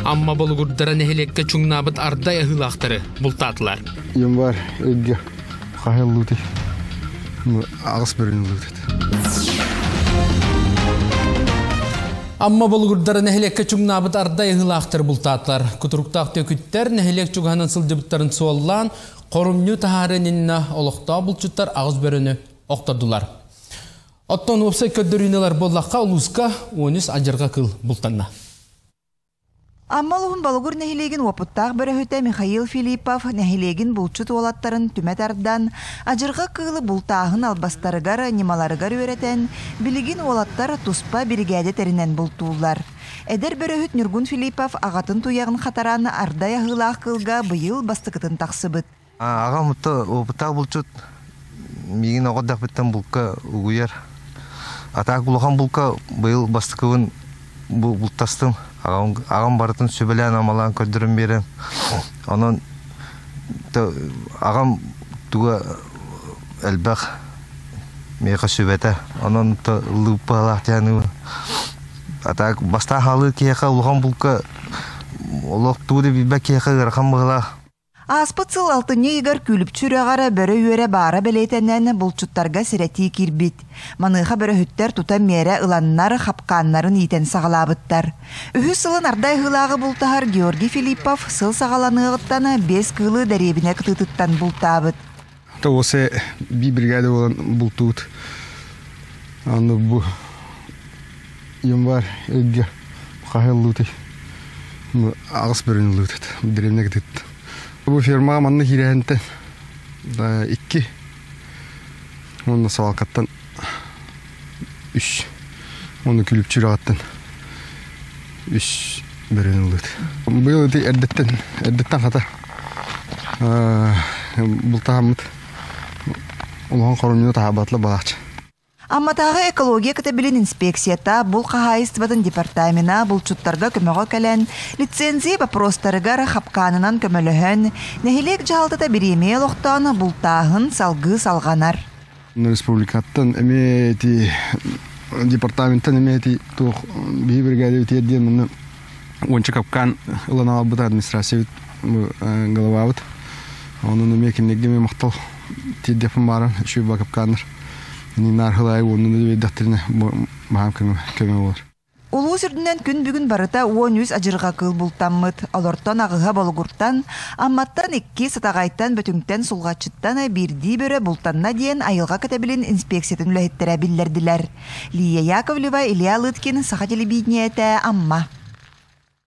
Амма болугурдара нэһилиэккэ чуҥнаабыт ардай аһыылаахтары бултаатылар. Январь ыйга хаһыллыыты аҕыс бөрөнү ылыытыт. Амма болугурдара нэһилиэккэ чуҥнаабыт ардай аһыылаахтары бултаатылар. Кутуруктаах төкүттэр нэһилиэк чугаһынан сылдьыбыттарын суоллаан, хорумньу таһаарыан иннинэ олохтоох булчуттар аҕыс бөрөнү охтордулар. Оттон уопсай көрдөрүүнү ылар буоллахха, улууска 13 адьырҕа кыыл бултанна. Амма улууһун Болугур нэһилиэгин уопуттаах бөрөһүтэ Михаил Филиппов нэһилиэгин булчут уолаттарын түмэ тардан, адьырҕа кыылы бултааһын албастарыгар, ньымаларыгар үөрэтэн, билигин уолаттар туспа биригээдэ тэринэн бултууллар. Эдэр бөрөһүт Ньургун Филиппов аҕатын туйаҕын хатаран ардай аһыылаах кыылга быйыл бастакытын тахсыбыт. Аҕам уопуттаах булчут миигин оҕо эрдэхпиттэн булка угуйар. А так улахан булка быйыл бастакыбын бултастым. Аҕам барытын сүбэлээн-амалаан көрдөрөн биэрэн. Онон аҕам туга элбэх миэхэ сүбэтэ. Онон лыыппалаах диэн А так бастаан хаалыы киһиэхэ улахан булка олох тугу да билбэт киһиэхэ ыарахан быһыылаах. Ааспыт сыл алтынньы ыйыгар Күлүпчү үрэҕэр бөрө үөрэ баара бэлиэтэнэн, булчуттарга сэрэтии киирбит. Маныаха бөрөһүттэр тута миэрэ ыланнар, хапкааннарын иитэн саҕалаабыттар. Үһүс сылын ардай аһыылааҕы бултаһар Георгий Филиппов сыл саҕаланыаҕыттан биэс кыылы дэриэбинэ кытыытыттан бултаабыт. Тоҕуса биир бригада буолан бултуубут. Аны бу январь ыйга хаһыллыытый аҕыс бөрөнү ылыытыт дэриэбинэ кытыт. Бу фермаҕа манна киирэһинтэн икки уонна свалкаттан үс уонна күлүпчү үрэҕиттэн үс бөрөнү ылыыт. Быйыл ити эрдэттэн эрдэттэн хата бултаһаммыт улахан хоромньуну таһаабатла балааччы. Амматааҕы экология кэтэбилин инспекцията бул хаһаайыстыбатын департамена булчуттарга көмөҕө кэлэн, лицензия боппуруостарыгар хапкаанынан көмөлөһөн, нэһилиэк дьаһалтата бириэмийэ олохтоон бултааһын салгыы салҕанар. Республикаттан эмиэ ити департаменттан эмиэ ити туох биһи бригадабыт диэн манна уонча капкаан ылан аҕалбыт администрациябыт головабыт. Онон эмиэ кинилэргэ эмиэ махтал тиэрдиэхпин бааран үчүгэй ба капкааннар. Наар хылаайы уоннуну биэрдэхтэринэ баһаам көмө буолар. Улуус үрдүнэн күн бүгүн барыта 13 адьырҕа кыыл бултаммыт. Олортон аҕыһа Болугуртан, Амматтан икки, Сатаҕайтан, Бөтүҥтэн, Сулҕаччыттан биирдии бөрө бултанна диэн айылҕа кэтэбилин инспекциятын үлэһиттэрэ биллэрдилэр. Лия Яковлева, Илья Лыткин, Саха телевидениетэ, Амма.